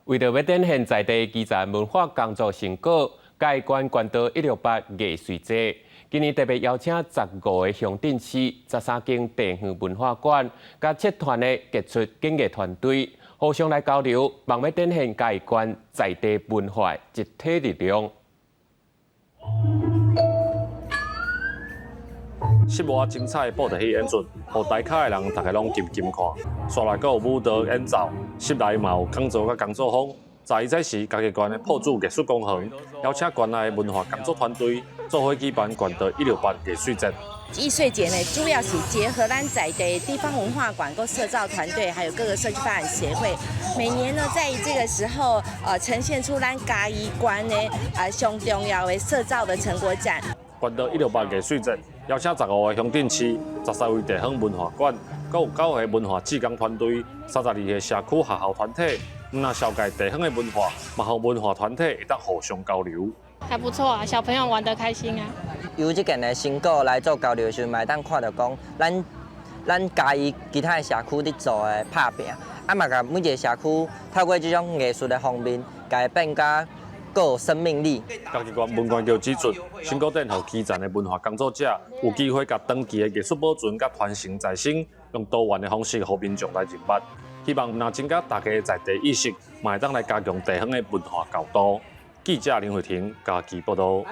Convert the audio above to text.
為著欲展現在地基層文化工作成果，嘉義縣關道168藝穗節，今年特別邀請15個鄉鎮市、13間地方文化館，佮七團的傑出演藝團隊，互相來交流，望欲展現嘉義縣在地文化的集體力量。室外精彩的布袋戲演出，予台跤的人逐家攏緊緊看。紲來閣有舞蹈演奏，室內嘛有講座佮工作坊。11早時，嘉義縣的朴子藝術公園邀請縣內的文化工作團隊做伙舉辦關道168藝穗節。藝穗節呢，主要是結合咱在地地方文化館、佮社造團隊，還有各個社區發展協會，每年呢，在這個時候，呈現出咱嘉義縣呢，上重要的社造的成果展。關道168藝穗節邀請15個鄉鎮市、13位地方文化館，閣有九個文化志工團隊、32個社區學校團體，毋但紹介地方的文化，嘛予文化團體會當互相交流。還不錯啊，小朋友玩得開心啊。由這件的成果來做交流的時陣，嘛會當看著講，咱嘉義其他的社區佇做的拍拚，啊嘛共每一個社區透過這種藝術的方面，共伊變甲閣有生命力。嘉義縣文管局指出，成果展予基層的文化工作者有機會共長期的藝術保存佮傳承再生，用多元的方式予民眾來認捌。希望毋但增加大家的在地意識，嘛會當來加強地方的文化厚度。記者林慧婷嘉義報導。